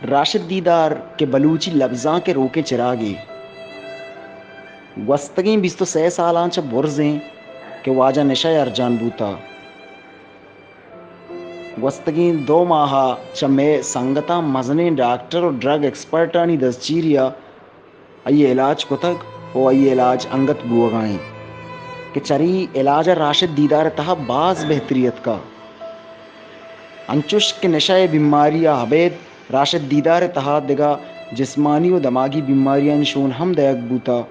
راشد دیدار کہ بلوچی لبزانک ءِ روکیں چراگے، گوستگیں بیست ءُ سئے سالاں چہ برزیں کہ واجہ نشہ ءَ ارجان بوتہ۔ گوستگیں دو ماہ ءَ چہ مئے سنگتاں مزنیں ڈاکٹر ءُ ڈرگ ایکسپرٹانی دزچیری ءَ آئی ءِ علاج کتگ ءُ آئی ءِ علاج انگت بوہگا انت کہ چرے علاج ءَ راشد دیدار ءِ تہا باز بہتری اتکہ۔ انچوش کہ نشہ ءِ بیماری ءَ ابید راشد دیدار ءِ تہا دگہ جسمانی ءُ دماگی بیماریانی شون ہم دئیگ بوتہ۔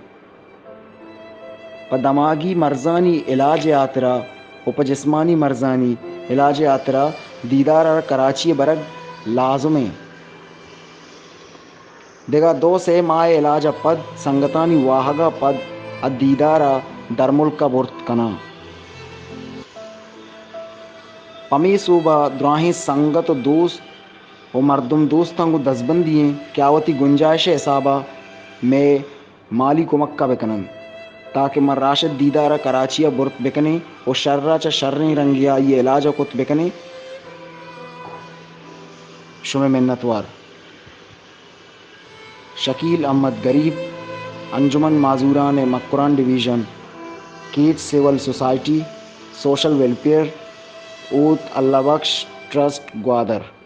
پہ دماگی مرضانی علاج ءِ ہاترا ءُ پہ جسمانی مرضانی علاج ءِ ہاترا دیدار ءَ را کراچی ءَ برگ لازم انت۔ دگہ دو سئے ماہ ءِ علاج ءَ پد سنگتانی واہگ ءَ پد ءَ دیدار ءَ درملک ءَ برت کناں۔ پمے سوب ءَ دراہیں سنگت ءُ دوست ءُ مردم دوستاں گوں دزبندی ایں کہ آ وتی گنجائش ءِ حساب ءَ مئے مالی کمک ءَ بہ کن انت، تاکہ ما راشد دیدار ءَ کراچی ءَ برت بہ کنیں ءُ شر ءَ چہ شریں رنگے ءَ آئی ءِ علاج ءَ کت بہ کنیں۔ شمئے منتوار۔ شکیل احمد گریب، انجمن معذوران Makran division, catch civil society, social welfare, اوت اللہ بخش ٹرسٹ گوادر۔